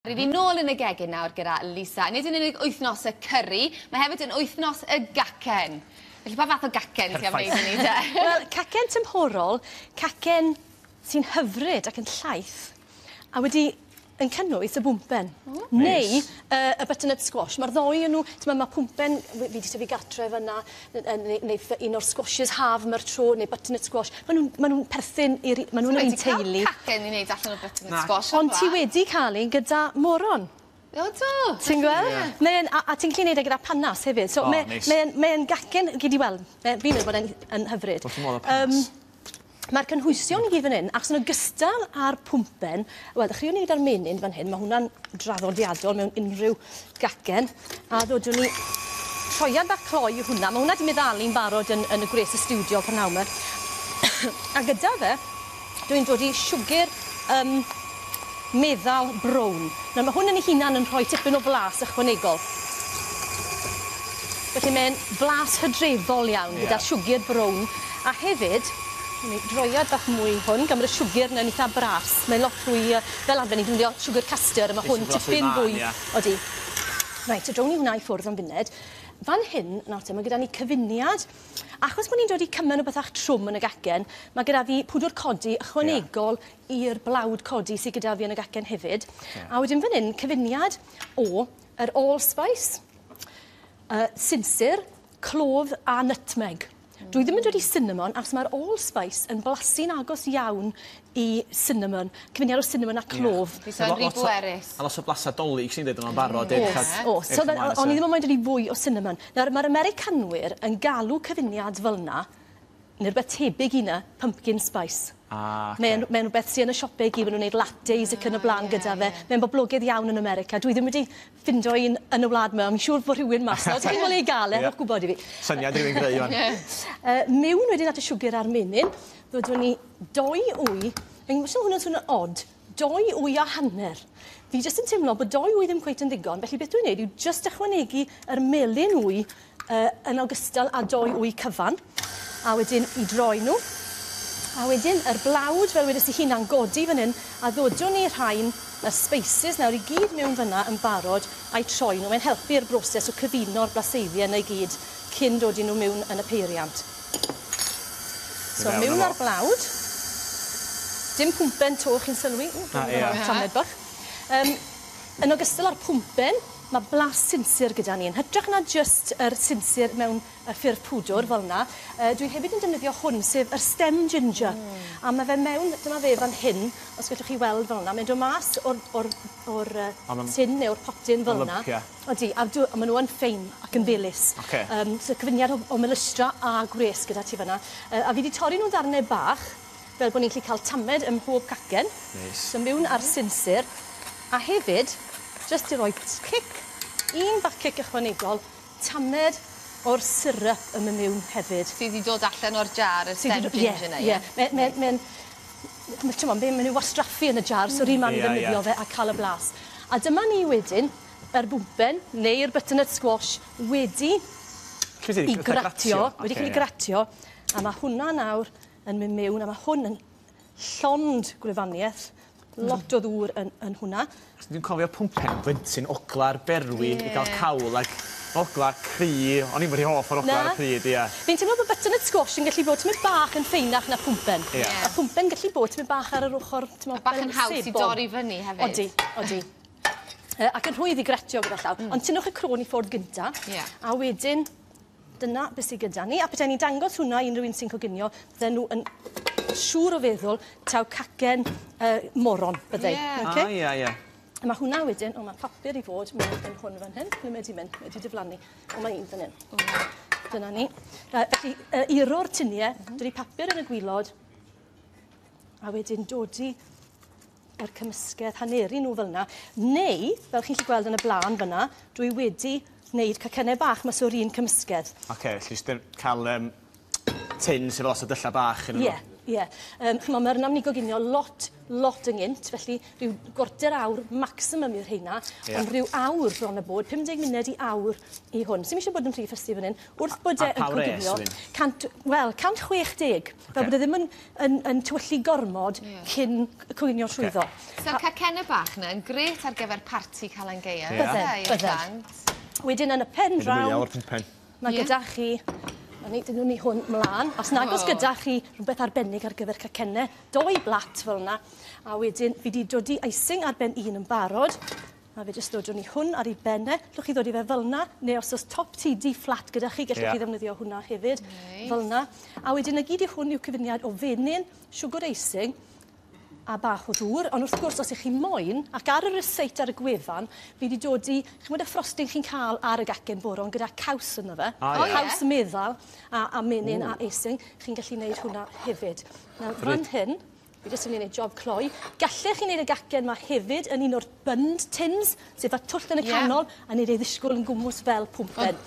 Rydyn ni nôl yn y gegin nawr gyda Lisa. Nid yn unig wythnos y cyrri, mae hefyd yn wythnos y gacen. Felly pa fath o gacen ti am wneud i ni te? Wel, cacen tymhorol, cacen sy'n hyfryd ac yn llaith, a wedi yn cynnwys y bwmpen. O. Neu y butternut squash. Ma'r ddou o nhw, t'mo' ma' pwmpen fi 'di tyfu gartre fan 'na neu neu un o'r squashes haf 'ma'r tro neu butternut squash. Ma' nw'n ma' nw'n perthyn i'r ma' nw'n yr un teulu. Ti 'di ca'l cacen i neud allan o butternut squash o'r Ond ti wedi ca'l un gyda moron. O do? Ti'n gweld? Ie. Mae e'n a a ti'n gallu neud e gyda panas hefyd. So mae mae e'n mae e'n gacen gei di weld. Fi'n meddwl bod e'n yn hyfryd. Wrth fy modd â panas. Mae'r cynhwysion i gyd fan 'yn, achos yn ogystal â'r pwmpen, wel, ddechreuwn ni gyda'r menyn fan hyn, ma' hwnna'n draddodiadol mewn unrhyw gacen, a ddodwn ni troiad bach cloi i hwnna, ma' hwnna 'di meddalu'n barod yn yn y gwres y stiwdio prynhawn 'ma. A gyda fe, dwi'n dod i siwgr yym meddal brown. Nawr ma' hwn yn 'i hunan yn rhoi tipyn o flas ychwanegol. Felly mae'n flas hydrefol iawn gyda siwgr brown a hefyd mi droiad bach mwy hwn gan bod y siwgr 'na'n itha bras. Mae'n lot fwy yy fel arfer ni'n defnyddio siwgr custard a ma' hwn tipyn fwy. Odi. Reit so drown ni hwnna i ffwrdd am funed. Fan hyn nawr te ma' gyda ni cyfuniad achos bo' ni'n dod i cymen o bethach trwm yn y gacen ma' gyda fi pwdwr codi ychwanegol i'r blawd codi sy gyda fi yn y gacen hefyd. A wedyn fan 'yn cyfuniad o yr allspice, y sinsir, clove a nutmeg. Dwi ddim yn dod i cinnamon achos ma'r allspice yn blasu'n agos iawn i cinnamon, cyfuniad o cinnamon a clove. Ie. So yn rhy bwerus. A lot o blasa 'Dolig swn i'n deud yno'n barod O's o's. So o'n i ddim yn moyn dod i fwy o cinnamon. Nawr ma'r Americanwyr yn galw cyfuniad fel 'na ne' rwbeth tebyg i 'na, pumpkin spice. Ah oce. Mae e'n mae e'n rwbeth sy yn y siope i gyd ma' nw'n neud lattes ac yn y bla'n gyda fe. Mae'n boblogaidd iawn yn America. Dwi ddim wedi ffindo un yn y wlad 'ma on' fi'n siŵr bo' rhywun mas 'na. Os chi'n mynd i ga'l e rhowch gwbod i fi. Syniad i rywun greu ŵan. Ie. Miwn wedyn at y siwgr a'r menyn ddodwn ni doi wy fi'n gwbo hwn yn swno od doi wy a hanner. Fi jyst yn timlo bod doi wy ddim cweit yn ddigon felly beth dwi'n neud yw jyst ychwanegu yr melyn wy yn ogystal â doi wy cyfan a wedyn i droi nhw. A wedyn yr blawd fel wedes i hunan godi fan 'yn a ddodwn ni rhain y spices nawr i gyd mewn fynna yn barod a'u troi nhw. Mae'n helpu'r broses o cyfuno'r blaseiddiau 'na i gyd cyn dodi nhw mewn yn y peiriant. So mewn â'r blawd. Dim pwmpen 'to chi'n sylwi. Ww A ia. Tamed bach. Yym yn ogystal â'r pwmpen ma' blas sinsir gyda ni. Yn hytrach na jyst yr sinsir mewn y ffurf pwdwr fel 'na yy dwi hefyd yn defnyddio hwn sef yr stem ginger. A ma' fe mewn dyma fe fan hyn os gallwch chi weld fel 'na mae'n dod mas o'r o'r o'r yy tin neu o'r potyn fel 'na. Lympia. Odi a dw a ma' nw yn ffein ac yn felys. Oce. Yym so cyfuniad o o melystra a gwres gyda ti fan 'na. Yy a fi 'di torri nw'n ddarne bach fel bo' ni'n gallu ca'l tamed ym mhob cacen. Neis. So miwn â'r sinsir a hefyd jyst i roi cic un bach cic ychwanegol tamed o'r syrup yn myn' miwn hefyd. Sy 'di dod allan o'r jar y stem ginger 'na ie? Ie ie. Mae mae mae'n ma' t'mo' be' ma' n'w wastraffu yn y jar so ry'n man i ddefnyddio fe a ca'l y blas. A dyma ni wedyn yr bwmpen neu'r butternut squash wedi 'i gratio wedi ca'l 'i gratio a ma' hwnna nawr yn myn' miwn a ma' hwn yn llond gwlybanieth, lot o ddŵr yn yn hwnna. Dwi'n cofio pwmpen blentyn ogla'r berwi i ga'l cawl ag ogla cry o'n i'm yn rhy hoff o'r ogla ar y pryd ia. Fi'n teimlo bo' butternut squash yn gallu bod tymed bach yn ffeinach na pwmpen. Ie. Ma' pwmpen gallu bod tymed bach ar yr ochor t'mo' A bach yn haws i dorri fyny hefyd. Odi odi. Yy ac yn rhwydd i gratio gyda llaw. Ond tynnwch y crôn i ffwrdd gynta. Ie. A wedyn dyna beth sy gyda ni a petaen ni'n dangos hwnna i unrhyw un sy'n coginio bydden nhw yn siŵr o feddwl taw cacen moron byddai. Ie. Oce? O ia ia. A ma' hwnna wedyn o ma' papur i fod mewn yn hwn fan hyn. Ble mae 'di mynd? Mae 'di diflannu. O mae un fan hyn. Dyna ni. Felly iro'r tinie, dodi papur yn y gwilod a wedyn dodi yr cymysgedd haneru nhw fel 'na neu fel chi'n 'llu gweld yn y bla'n fyna dwi wedi wneud cacenne bach mas o'r un cymysgedd. Oce felly jyst yr ca'l yym tin sy efo lot o dylla bach ynnyn n'w. Ie Ie. Ch'mo' ma'r 'na myn' i goginio lot, lot yng ngynt, felly rhyw gwarter awr maximum i'r rheina. Ond rhyw awr bron a bod, 50 munud i awr i hwn. Sim isie bod yn rhy fussy fan 'yn. Wrth bod e A yn pa wres coginio wedyn? 100, wel, 160. Fel bod e ddim yn tywyllu gormod cyn coginio trwyddo. So cacenne bach 'na yn grêt ar gyfer parti Calan Gaeaf. Bydden, i'r bydden. plant. Wedyn yn y pen Bydd y mwyaf draw, o'r pwmpen. mae gyda chi, na ni, dynwn ni hwn mlaen. Os nag oes gyda chi rhywbeth arbennig ar gyfer cacenne, doi blat fel yna. A wedyn fi 'di dodi icing ar ben un yn barod. A fe jyst dodwn ni hwn ar ei ben e. Allwch chi ddod i fe fel yna, neu os oes top tidy fflat gyda chi, gallwch chi ddefnyddio hwnna hefyd. Fel yna. A wedyn y gyd i hwn yw cyfuniad o fenyn, siwgr icing, a bach o ddŵr, ond wrth gwrs os ych chi moyn, ac ar y ryseit ar y gwefan, fi wedi dodi, ch'mod y frosting chi'n cael ar y gacen boron gyda caws yno fe, O, ie. caws meddal a menyn a icing, chi'n gallu gwneud hwnna hefyd. Nawr fan hyn, fi jyst yn mynd i wneud job cloi, gallech chi wneud y gacen yma hefyd yn un o'r bund tins, sef â twll yn y canol, a wneud ei ddisgwyl yn gwmws fel pwmpen.